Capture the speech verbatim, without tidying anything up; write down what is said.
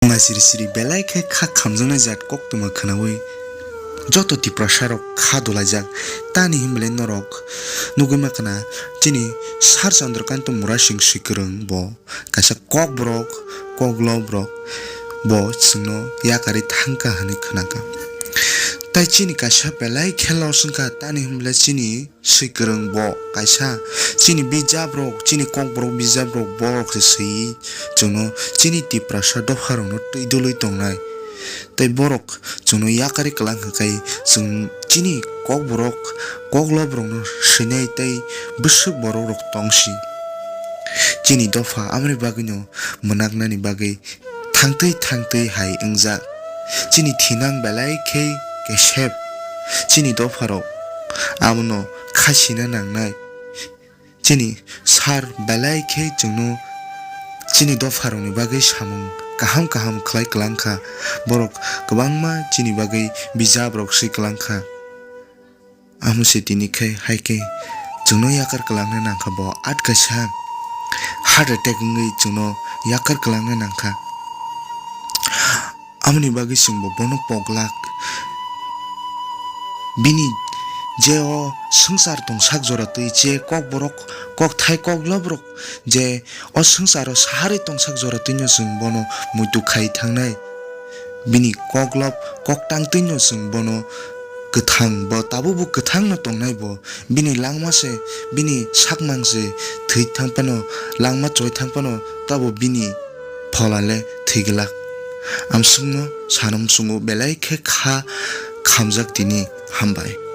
Wngma siri siri belai khe kha khamjaknai jat koktwma khwnaui joto Tiprasa rok kha dolaijak. Tani hinbele norok nugui ma khna chini Sir Chandrakanta Murasing Swikwrwng bo kaisa kokborok, koklob rok bo chwngno yakarwi thangkha hwnwi khnakha. Tai chini kaisa belai khe loss wngkha, tani hinbele chini Swikwrwng bo kaisa chini bijap rok, chini kokborok bijap rok borok se swiwi chwngno chini Tiprasa dopha rokno twi dului tongnai. Tai borok chwngno yakarwi kwlang hwnkhe chwng chini kokborok, koklob rokno swinai tei bwswk borok rok tongsi. Chini dopha amoni bagwino mwnaknani bagwi thangtwi thangtwi hai wngjak. Chini thinang belai khe kesep. Chini dopharok abono khasina nangnai. Chini sir belai khe chwngno chini dopharokni bagwi samung kaham kaham khlai kwlang kha. Borok kwbangma chini bagwi bijap rok swi kwlang kha. Amo se tini khe hai khe chwngno yakar kwlangna nangkha bo at kaisa heart attack wngwi chwngno yakar kwlangna nangkha. Amoni bagwi chwngbo bono poglak. Bini je o swngchar tongsak jora twi je kokborok, kokthai koklob rok je o swngcharo saharwi tongsak jora twino chwng bono muitu khai thangnai. Bini koklob koktang twino chwng bono kwthang, bo tabukbo kwthangno tongnai bo. Bini langma se, bini sakmang se thwi thang phano, langma choi thang phano, tabo bini phola le thwi glak. Amswkno sanam sungo belai khe kha khamjak tini. Hambai.